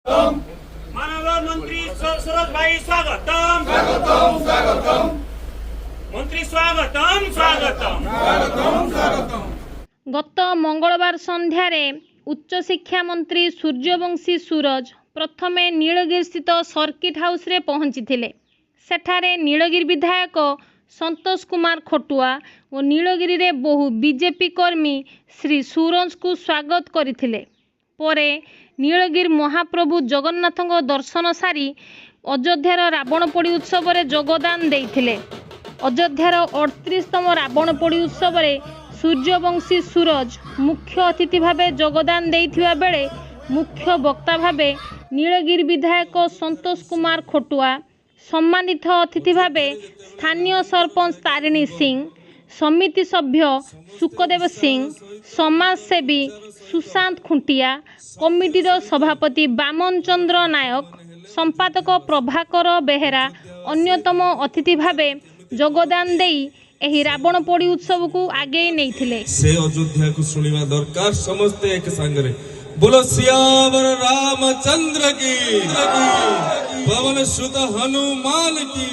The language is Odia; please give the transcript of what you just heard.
माननीय मंत्री सुरज भाई, स्वागतम। ମନ୍ତ୍ରୀ, ସ୍ୱାଗତମ, ସ୍ୱାଗତମ। ଗତ ମଙ୍ଗଳବାର ସନ୍ଧ୍ୟାରେ ଉଚ୍ଚଶିକ୍ଷା ମନ୍ତ୍ରୀ ସୂର୍ଯ୍ୟବଂଶୀ ସୂରଜ ପ୍ରଥମେ ନୀଳଗିରିସ୍ଥିତ ସର୍କିଟ ହାଉସରେ ପହଞ୍ଚିଥିଲେ। ସେଠାରେ ନୀଳଗିରି ବିଧାୟକ ସନ୍ତୋଷ କୁମାର ଖଟୁଆ ଓ ନୀଳଗିରିରେ ବହୁ ବିଜେପି କର୍ମୀ ଶ୍ରୀ ସୂରଜଙ୍କୁ ସ୍ୱାଗତ କରିଥିଲେ। ପରେ ନୀଳଗିରି ମହାପ୍ରଭୁ ଜଗନ୍ନାଥଙ୍କ ଦର୍ଶନ ସାରି ଅଯୋଧ୍ୟାର ରାବଣ ପୋଡ଼ି ଉତ୍ସବରେ ଯୋଗଦାନ ଦେଇଥିଲେ। ଅଯୋଧ୍ୟାର 38ତମ ରାବଣ ପୋଡ଼ି ଉତ୍ସବରେ ସୂର୍ଯ୍ୟବଂଶୀ ସୂରଜ ମୁଖ୍ୟ ଅତିଥି ଭାବେ ଯୋଗଦାନ ଦେଇଥିବା ବେଳେ ମୁଖ୍ୟ ବକ୍ତା ଭାବେ ନୀଳଗିରି ବିଧାୟକ ସନ୍ତୋଷ କୁମାର ଖଟୁଆ, ସମ୍ମାନିତ ଅତିଥି ଭାବେ ସ୍ଥାନୀୟ ସରପଞ୍ଚ ତାରିଣୀ ସିଂ, ସମିତି ସଭ୍ୟ ଶୁକଦେବ ସିଂ, ସମାଜସେବୀ ସୁଶାନ୍ତ ଖୁଣ୍ଟିଆ, କମିଟିର ସଭାପତି ବାମନ ଚନ୍ଦ୍ର ନାୟକ, ସମ୍ପାଦକ ପ୍ରଭାକର ବେହେରା ଅନ୍ୟତମ ଅତିଥି ଭାବେ ଯୋଗଦାନ ଦେଇ ଏହି ରାବଣ ପୋଡ଼ି ଉତ୍ସବକୁ ଆଗେଇ ନେଇଥିଲେ। ସେ ଅଯୋଧ୍ୟାକୁ ଶୁଣିବା ଦରକାର। ସମସ୍ତେ ଏକ ସାଙ୍ଗରେ बोलो, सियावर रामचंद्र की, पवन सुत हनुमान की।